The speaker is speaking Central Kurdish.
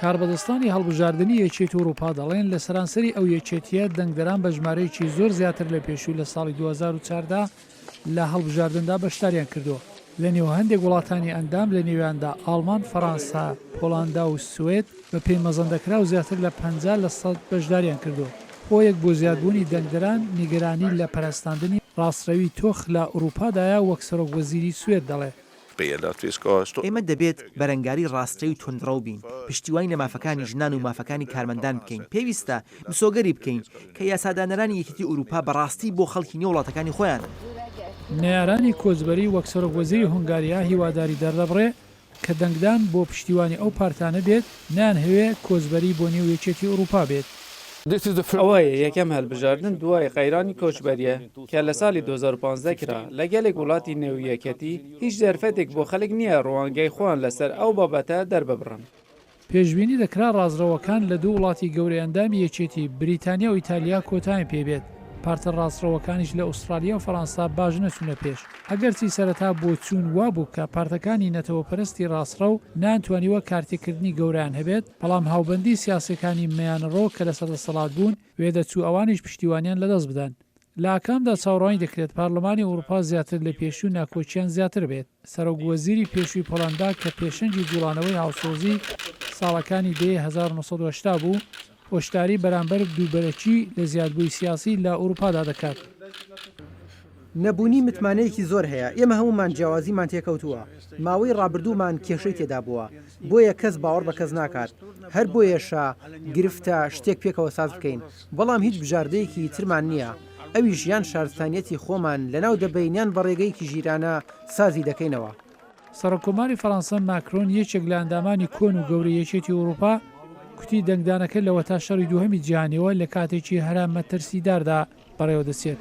کاربەدەستانی هەڵبژاردنی یەکێتی ئوڕووپا دەڵێن لە سەرانسەری ئەو یەکێتییە دەنگدەران بە ژمارەیەکی زۆر زیاتر لە پێشوو لە ساڵی 2014 لە هەڵبژاردندا بەشداریان کردووە. لە نێو هەندێک وڵاتانی ئەندام لە نێویاندا ئاڵمان، فەرانسە، پۆڵاندا و سوێد بە پێی مەزەندەکراو زیاتر لە 50 لە سەد بەشداریان کردووە. هۆیەک بۆ زیادبوونی دەنگدەران نیگەرانی لە پەرەستاندنی ڕاستڕەوی تۆخ لە ئوڕووپادایە وەک سەرۆک وەزیری سوێد دەڵێ. ئێمە دەبێت بەرەنگاری ڕاستڕەوی توندڕەو بین، پشتیوانی لە مافەکانی ژنان و مافەکانی کارمەندان بکەین، پێویستە مسۆگەری بکەین کە یاسادانەرانی یەکێتی ئەوروپا بەڕاستی بۆ خەڵکی نێو وڵاتەکانی خۆیانن. نەیارانی کۆچبەری وەک سەرۆک وەزیری هۆنگاریا هیواداری دەردەبڕێ کە دەنگدان بۆ پشتیوانی ئەو پارتانە بێت نایانهەوێ کۆچبەری بۆ نێو یەکێتی ئوڕووپا بێت. ئەوە یەکەم هەلبژاردن دوای قەیرانی کۆچبەریە کە لە سالی 2015 کرا لە گەلێک وڵاتی نێو یەکێتی هیچ دەرفەتێک بۆ خەلک نیە ڕوانگەی خۆیان لەسەر ئەو بابەتە دەرببڕن. پێشبینی دەکرا ڕاستڕەوەکان لە دوو وڵاتی گەورەی ئەندامی یەکێتی، بریتانیا و ئیتالیا کۆتایان پێ بێت، پارتە ڕاستڕەوەکانیش لە ئوستڕالیا و فەرانسا باش نەچوونە پێش. ئەگەرچی سەرەتا بۆچوون وابوو کە پارتەکانی نەتەوەپەرستی ڕاستڕەو نەیانتوانیوە کارتێکردنی گەورەیان هەبێت، بەڵام هاوبەندی سیاسیەکانی میانەڕۆ کە لەسەر دەسەڵات بوون، وێدەچوو ئەوانیش پشتیوانیان لەدەست بدەن. لە ئاکامدا چاوەڕوانی دەکرێت پارلمانی ئوڕوپا زیاتر لە پێشوو ناکۆکیان زیاتر بێت. سەرۆک وەزیری پێشووی پۆڵەندا کە پێشەنگی جوڵانەوەی هاوسۆزی ساڵەکانی دەیەی 1980 بوو، هۆشداری بەرامبەر دووبەرەکی لە زیادبووی سیاسی لە ئوڕوپادا دەکات. نەبوونی متمانەیەکی زۆر هەیە، ئێمە هەموومان جیاوازیمان تێکەوتووە، ماوەی ڕابردوومان کێشەی تێدابووە، بۆیە کەس باوەڕ بە کەس ناکات، هەر بۆیەشە گرفتە شتێک پێکەوە ساز بکەین، بەڵام هیچ بژاردەیەکی ترمان نییە، ئەویش یان شارستانیەتی خۆمان لەناو دەبەین یان بە ڕێگەیەکی ژیرانە سازی دەکەینەوە. سەرۆککۆماری فەرەنسا ماکرۆن یەکێک لە ئەندامانی کۆن و گەورەی یەکێتی ئەوروپا کوتی دەنگدانەکە لەوەتا شەڕی دووهەمی جیهانیەوە لە کاتێکی هەرە مەترسیداردا بەڕێوەدەچێت.